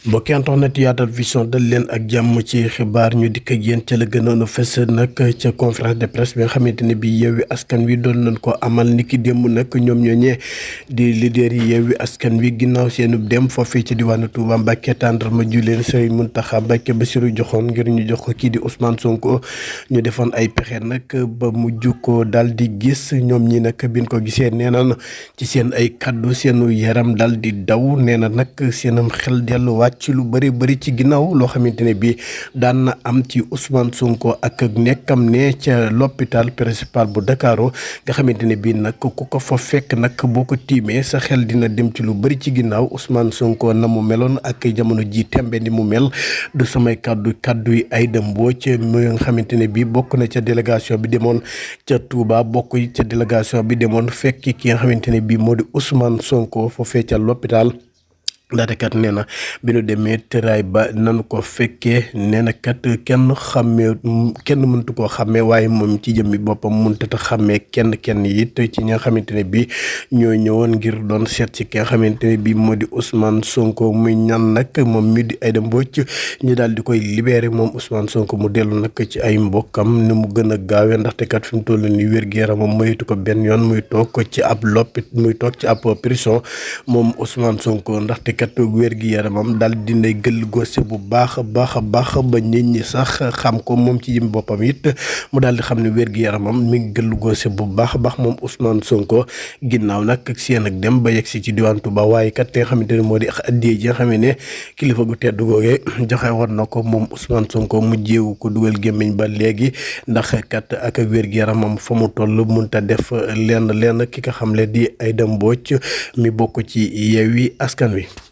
mbokki internet Yaatal Vision dal leen ak jàmm ci xibaar ñu dikk ak yéen ca la gënoon a fës nag ca conférence de presse bi nga xamante ne bii Yewwi Askan Wi doon nañ ko amal niki démb nag ñoom ñooñee di leader yi Yewwi Askan Wi ginnaaw seenub dem foofee ci diwaanu Touba Mbacké tàndarma ju leen Serigne Mountakha Mbacké Bassirou joxoon ngir ñu jox ko kii di Ousmane Sonko ñu defoon ay pexe nag ba mujj ko daal di gis ñoom ñi nag biñ ko gisee nee na ci seen ay kaddu seenu yaram daal di daw nee na nag seenam xel delluwaat ci lu bëri ci ginnaaw loo xamante ne bii daan na am ci Ousmane Sonko ak nekkam ne ca l'hôpital principal bu Dakar nga xamante ne bii nag ku ko fa fekk nag boo ko tiimee sa xel dina dem ci lu bëri ci ginnaaw Ousmane Sonko na mu meloon ak jamono ji tembe ni mu mel du samay kaddu yi Aïda Mbodj mi nga xamante ne bii bokk na ca délégation bi demoon ca Touba bokk ca délégation bi demoon fekki ki nga xamante ne bii moo di Ousmane Sonko foofee ca l'hôpital ndaxte kat nee na bi nu demee tëraay ba nanu ko fekkee nee na kat kenn mëntu koo xàmmee waaye moom ci jëmmi boppam mënut a xàmmee kenn it ci ñi nga xamante ne bii ñoo ñëwoon ngir doon seet ci ki nga xamante ne bii moo di Ousmane Sonko muy ñaan nag moom mi di Aïda Mbodj ñu daal di koy libéré moom Ousmane Sonko mu dellu nag ci ay mbokkam ni mu gën a gaawee ndaxte kat fi mu toll nii wér-gu-yaramam moytu ko benn yoon muy toog ci ab prison moom Ousmane Sonko ndaxte kat wér gi yaramam daal dinay gëll goose bu baax a baax ba nit ñi sax xam ko moom ci jëm boppam it mu daal di xam ne wér gi yaramam mi ngi gëll goose bu baax a baax moom Ousmane Sonko ginnaaw nag seen ak dem ba yegg si ci diwaan Touba waaye kat te nga xamante ne moo di addiyee ji nga xam ne kilifa gu tedd googee joxe woon na ko moom Ousmane Sonko mu jéewu ko dugal gémmiñ ba léegi ndax kat ak wér gi yaramam fa mu toll mënta def lenn ki nga xam le di Aïda Mbodj mi bokk ci Yewwi Askan Wi.